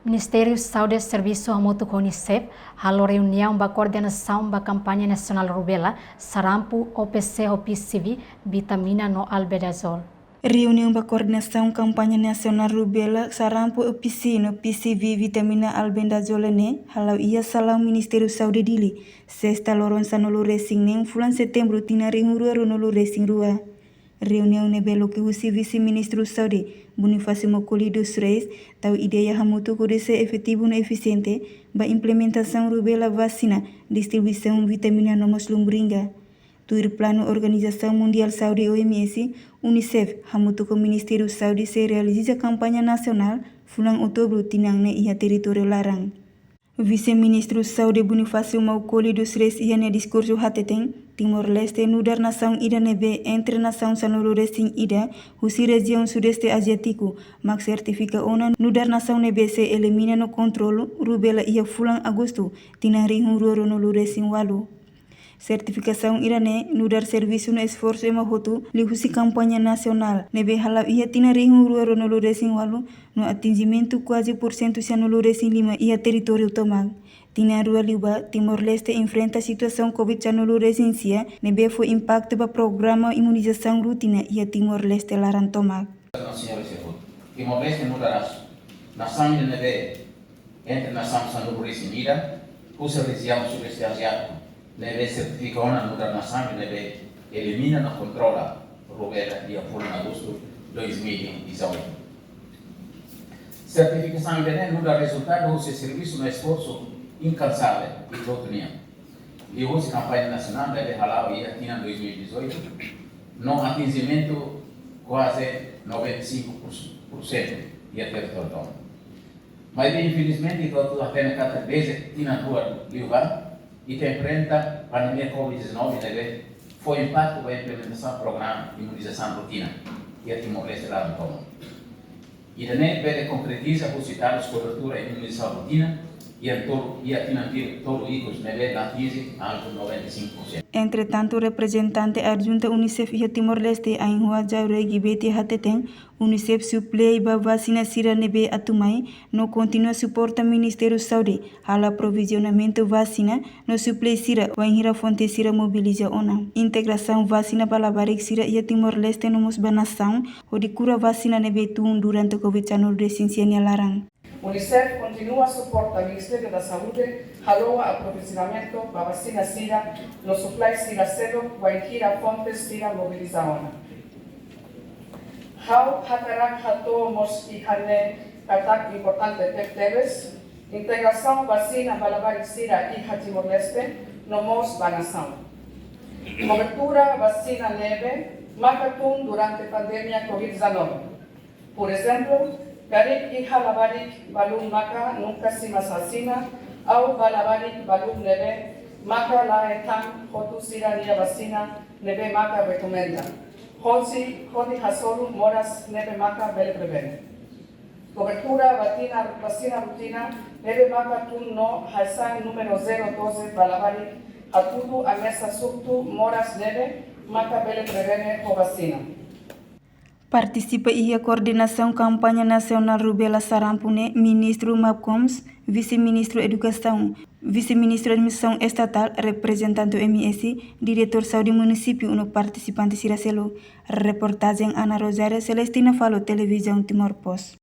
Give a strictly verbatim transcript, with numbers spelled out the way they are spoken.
Ministériu Saúde servisu hamutuk ho UNICEF halo reuniaun ba koordenasaun ba kampaña nasionál rubela, sarampu, O P C ho P C V, vitamina no albendazol. Reuniaun ba koordenasaun kampaña nasionál rubela, sarampu, O P C no P C V, vitamina, albendazol ne'e hala'o iha salaun Ministériu Saúde Dili, sesta loron sanulu-resin-neen fulan Setembru tinan rihun rua ruanulu-resin-rua. Reuniaun ne'ebé loke husi Vise-Ministru Saúde, Bonifácio Maukoli dos Reis, tau ideia hamutuk hodi sai efetivu no efisiente ba implementasaun rubela vasina, distribuisaun vitamina no mós lumbringa. Tuir planu Organizasaun Mundiál Saúde, O M S, UNICEF, hamutuk ho Ministériu Saúde sei realiza kampaña nasionál fulan Outubru tinan ne'e iha territóriu laran. Vise-Ministru Saúde Bonifácio Maukoli dos Reis iha nia diskursu hateten, Timor-Leste nu'udar nasaun ida ne'ebé entre nasaun sanulu-resin-ida husi rejiaun Sudeste Aziátiku, mak sertifika ona nu'udar nasaun ne'ebé sei elimina no kontrolu rubela iha fulan Agostu tinan rihun rua ruanulu-resin-ualu. Sertifikasaun ida-ne'e nu'udar servisu no esforsu ema hotu liuhusi kampaña nasionál ne'ebé hala'o iha tinan rihun rua ruanulu-resin-ualu no atinjimentu kuaze pursentu sanulu-resin-lima iha territóriu tomak. Tinan rua liubá, Timor-Leste enfrenta situasaun COVID sanulu-resin-sia ne'ebé fó impaktu ba programa imunizasaun rutina iha Timor-Leste laran tomak. Timor-Leste nu'udar nasaun ida ne'ebé entre nasaun sanulu-resin-ida husi rejiaun Sudeste Aziátiku, ne'ebé sertifika ona nu'udar nasaun ne'ebé elimina no kontrola rubela iha fulan Agostu dois mil e dezoito. Sertifikasaun ida-ne'e nu'udar rezultadu husi servisu no esforsu inkansável ita hotu nian, liuhusi kampaña nasionál ne'ebé hala'o iha tinan dois mil e dezoito, no atinjimentu kuaze noventa e cinco por cento iha territóriu tomak. Maibé, infelizmente, ita hotu hatene katak dezde tinan rua liubá, ita enfrenta pandemia COVID dezanove ne'ebé fó impaktu ba implementasaun programa imunizasaun rutina iha Timor-Leste laran tomak. Ida-ne'e bele konkretiza husi dadus kobertura imunizasaun rutina iha tolu, iha tinan tolu ikus ne'ebé la atinje alvu noventa e cinco por cento. Entretantu, reprezentante adjunta UNICEF iha Timor-Leste, Ainhoa Jauregui Beti, hateten, UNICEF suplai ba vasina sira ne'ebé atu mai, no kontinua suporta Ministériu Saúde halo aprovizionamentu vasina no suplai sira wainhira fonte sira mobiliza ona. Integrasaun vasina ba labarik sira iha Timor-Leste no mós ba nasaun, hodi kura vasina ne'ebé tun durante COVID sanulu-resin-sia nia laran. UNICEF kontinua suporta Ministériu da Saúde halo aprovizionamentu ba vasina sira no suplai sira seluk wainhira fonte sira mobiliza ona. Ha'u hakarak hato'o mós iha ne'e katak importante tebetebes integrasaun vasina ba labarik sira iha Timor-Leste no mós ba nasaun. Kobertura vasina ne'ebé maka tun durante pandemia COVID dezanove. Por ezemplu, karik iha labarik balun maka nunka simu vasina, ou ba labarik balun ne'ebé maka la hetan hotu sira-nia vasina ne'ebé maka rekomenda, hodi, hodi hasoru moras ne'ebé maka bele prevene. Kobertura ba tinan, vasina rutina ne'ebé maka tun no hasa'e númeru zero doze ba labarik, hatudu ameasa surtu moras ne'ebé maka bele prevene ho vasina. Partisipa iha koordenasaun kampaña nasionál rubela sarampu ne'e Ministru Map Gomes, Vise-Ministru Edukasaun, Vise-Ministru Administrasaun Estatál, reprezentante O M S, Diretór Saúde Munisípiu no partisipante sira seluk. Reportajen Ana Rosário, Celestina Falo, Televizaun Timor Post.